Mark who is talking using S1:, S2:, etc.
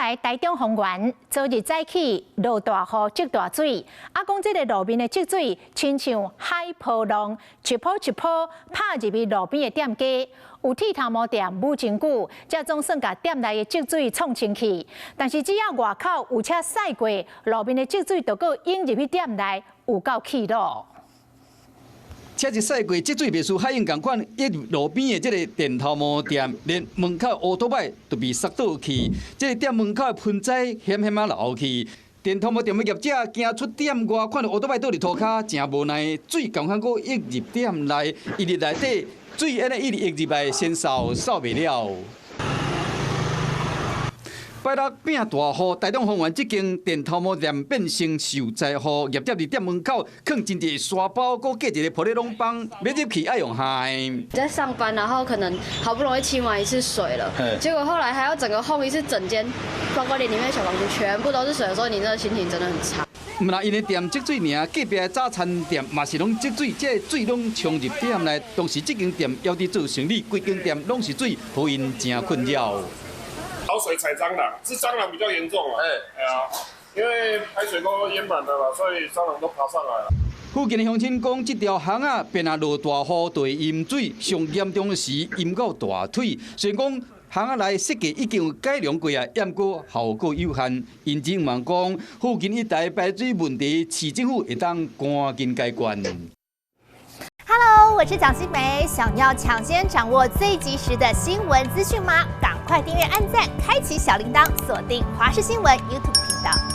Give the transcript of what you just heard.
S1: 來台中豐原，昨日早起落大雨積大水，啊講這个路面的積水親像海波浪，一波一波拍入去路邊的店家。有鐵頭毛店無真久，才總算共店內的積水沖清去。但是只要外口有車駛過，路面的積水就閣湧入去店內，有夠氣囉。
S2: 車一駛過，積水袂輸海湧仝款，湧入路邊的這个電頭毛店，連門口烏托擺都被塞倒去。這个店門口的盆栽險險仔流去。電頭毛店的業者驚出店外，看著烏托擺倒佇塗跤，誠無奈，水仝款閣湧入店內，一日內底水按呢一直湧入來，先掃掃袂了。拜六變大雨，台中豐原這間電頭毛店變成受災戶，業者佇店門口囥真濟沙包，閣蓋一个玻璃籠房，欲入去愛用縒。
S3: 在上班，然後可能好不容易清完一次水了，結果後來還要整個轟一次，整間，包括連裡面小房間全部都是水的時候，你這個心情真的很差。
S2: 毋但𪜶的店積水爾，隔壁的早餐店嘛是攏積水，這个水攏衝入店內。當時這間店猶佇做生意，規間店攏是水，予𪜶誠困擾。
S4: 老水踩蟑螂，是蟑螂比較嚴重啊。哎啊，因為排水溝淹滿了嘛，所以蟑螂都爬上來了。
S2: 附近的鄉親講，這條巷仔變啊落大雨就會淹水，上嚴重時淹到大腿。雖然講巷仔內設計已經有改良過啊，毋過效果有限。因此希望講，附近一帶排水問題，市政府會當趕緊解決。
S5: Hello，我是蔣新梅，想要搶先掌握最及時的新聞資訊嗎？趕快訂閱、按讚、開啟小鈴鐺，鎖定華視新聞 YouTube 頻道。